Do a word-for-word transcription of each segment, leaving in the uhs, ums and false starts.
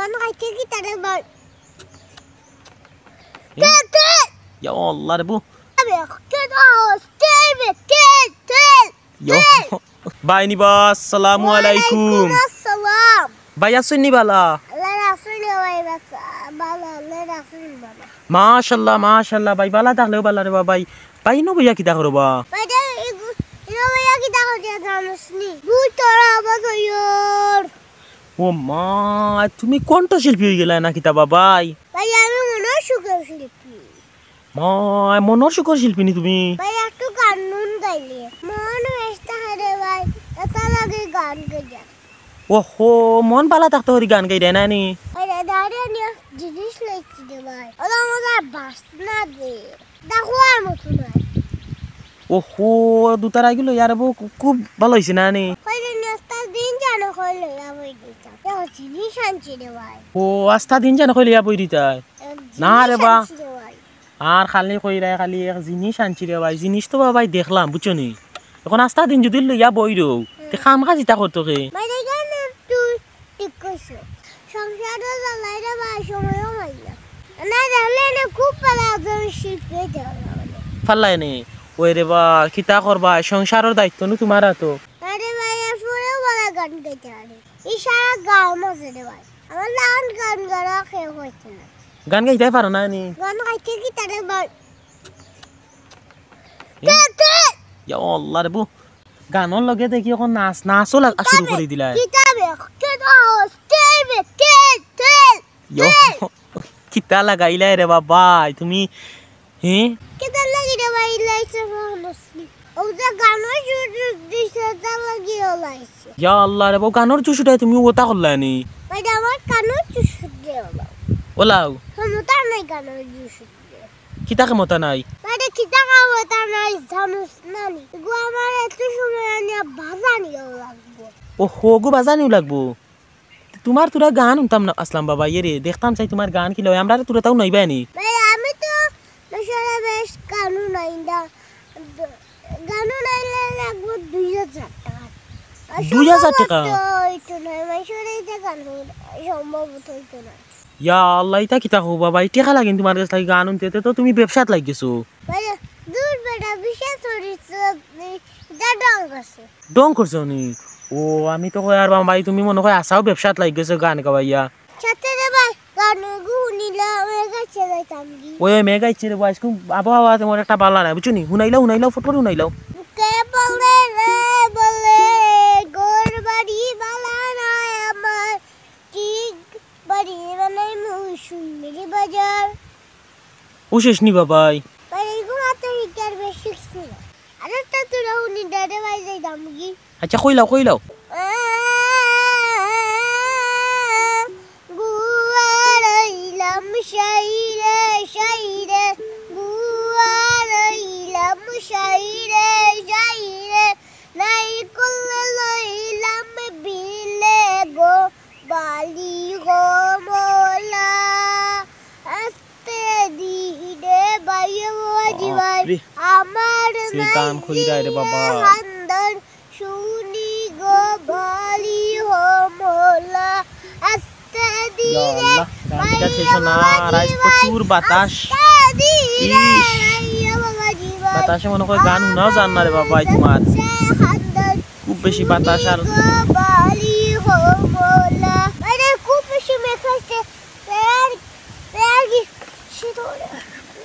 গান গাইতে কি তারে ভাই? এ? তেল, তেল। ইয়া আল্লাহ রে বু। আবে, তেল, তেল, তেল, তেল, ইয়া। তেল। ভাই নিবা, আসসালামু আলাইকুম। ওয়ালাইকুম আসসালাম। ভাই আছইন নি বালা? আল্লাহ রাসূল ভাই বালা, আল্লাহ রাসূল বালা। মাশাআল্লাহ, মাশাআল্লাহ ভাই, বালা থাকলেও বালা রে বা ভাই। ভাই, ইনো বইয়া কিতা করো বা? ভাই, দে, ইগু-, ইনো বইয়া কিতা করো দিয়া জানোস নি? ভূতর আওয়াজ অইর। ও মা, তুমি কণ্ঠশিল্পী অইগেলায় না কিতা বা ভাই? ভাই, আমি মনর সুখর শিল্পী। মা, মনর সুখর শিল্পী নি তুমি? ভাই, একটু গান নুন গাইলে মন বেশ থাকে রে ভাই, এটার লাগি গান গাই। ওহো, মন বালা থাকতে করি গান গাইরায় না নি? ভাই, দাঁড়িয়ে নিয়ে জিনিস লইছি রে ভাই, ওরা মজা বাসনা দে। দেখো আর মতো নয়। ওহো, দুতার আইগুলো ইয়ার বউ খু-, খুব বালা অইছে না নি? কইলে নি, আস্তা দিন জানো কইলে ইয়া বই দিতাম। দেখো, জিনিস আনছি রে ভাই। ও, আস্তা দিন জানো কইলে ইয়া বই দিতায়? এক না রে জিনিস বা। আনছি রে ভাই। আর খালি কইরায় খালি এক জিনিস আনছি রে ভাই। জিনিস তো বা ভাই দেখলাম, বুঝছো নি? এখন আস্তা দিন যদি লইয়া বই রও, তে হুম। কাম কাজ ইতা করতো কে? ভাই, এখানে তুই ঠিক কইছো। সংসারও চালাই রে ভাই, সময়ও পাই না। না জানলে এনে খুব পারা একজন শিল্পী হইতে পারলাম। পারলায় নি? ওই রে বা, কিতা করবা? সংসারর দায়িত্ব নু তুমার আতো। আরে ভাই, এরপরেও ভালা গান গাইতে পারি। এই সারা গাঁও মাঝে রে ভাই। আমার লান গান গাওয়া কেউ হইছে না। গান গাইতে পারো না নি? গান গাইতে কি তারে ভাই? এ? কে, কে? ইয়া আল্লাহ রে বু। গানর লগে দেখি এখন নাচ, নাচও লাগ-, শুরু কিতাবে, করি দিলায়। কিতাবে, কে তো, তেল, তেল, তেল, ইয়ো, তেল। কিতা লাগাইলায় রে বাবা, তুমি, হে? কিতা লাগি রে ভাই, লাইছে মানুষ নি। ও যে গানর সুর দিছে, তা লাগি ও লাইছে। ইয়া আল্লাহ রে বউ, গানর জুশ উঠায় তুমি ওটা করলায় নি? ভাই, আমার গানর জুশ উঠে ওলাও। ওলাও? ক্ষমতা নাই গানর জুশ উঠে। কিতা ক্ষমতা নাই? আরে কিতা ক্ষমতা নাই জানোস না নি? গো আমার এত সময় আনিয়া বাজানিও লাগবো। ও হো গো, বাজানিও লাগবো। তুমার তুরা গান হুনতাম না আসলাম বাবা, ইয়ে রে, দেখতাম চাই তুমার গান কিলা অয়, আমরারে তুরা তাও নাইবায় নি। ভাই আমি তো আসলে বেশ গানও নাই না। গানও নাইলে লাগবো দুই হাজার টাকা। দুই হাজার টাকা? সম্ভবত হইতো না, মাইশরে এটা গান সম্ভবত হইতো না। ইয়া আল্লাহ, ইতা কিতা কও বাবা? ই টেকা লাগেনি তুমার গেছ থাকি গান হুনতে, তে তো তুমি ব্যবসাত লাগি গেছো। ভাই, দূর বেটা, বিশ্বাস করিস না, এটা ঢং আছে। ঢং করছো নি? ও, আমি তো কই আর বাবা, ভাই, তুমি মনে কয় আসাও ব্যবসাত লাগি গেছো গান গাওয়াইয়া। সাথে রে ভাই, গান এগু হুনিলা, মেঘ আইছে যাইতাম কি? ওই, ওই, মেঘ আইছে রে ভাই, আজকে আবহাওয়া তেমন একটা বালা নাই, বুঝছো নি? হুনাইলাও, হুনাইলাও, ফট করে হুনাইলাও। কে বলে রে বলে, ঘর বাড়ি বালা নাই আমার, ঠিক বাড়ি বানাই মৌসুমীর বাজার। ও শেষ নি বাবাই। বাড়ি ঘুমাতে হিকার বেশ শিখছি না। আরে তা তোরা উনি ডেডে ভাই যাই দামগি। আচ্ছা, কইলাও, কইলাও। গুয়ার ইলাম শাইরে, শাইরে, গুয়ার ইলাম শাইরে, শাইরে, নাইকুল লইলাম বিলে গো, বালি গো মলা। আস্তে দিনে বাইয়ে বাজি ভাই, বাপরে। আমার সে গান কইরা রে বাবা। খান্দন শুনি গো বালি গো মলা। আস্তে ইয়া দিনে আল্লাহ, গান কিতা শেষ না, আর আইজ প্রচুর বাতাস। ইস। বাতাসে মনে হয় গান হুনাও যার না রে বাবা, এই তোমার। খুব বেশি বাতাস আর আরে, খুব বেশি মেঘ আইছে।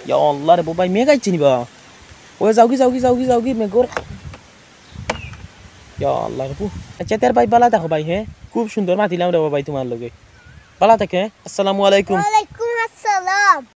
ইয়া আল্লাহ রে বাবা, মেঘ আইছে নি বা? ওই যাওগি, যাওগি, যাওগি, যাওগি, মেঘর ইয়া আল্লাহ রে বু। আচ্ছা, তে ভাই, বালা থাকো ভাই, হে? খুব সুন্দর মাতিলাম রে বাবা ভাই তোমার লগে। বালা থাকো, হে? আসসালামু আলাইকুম। ওয়ালাইকুম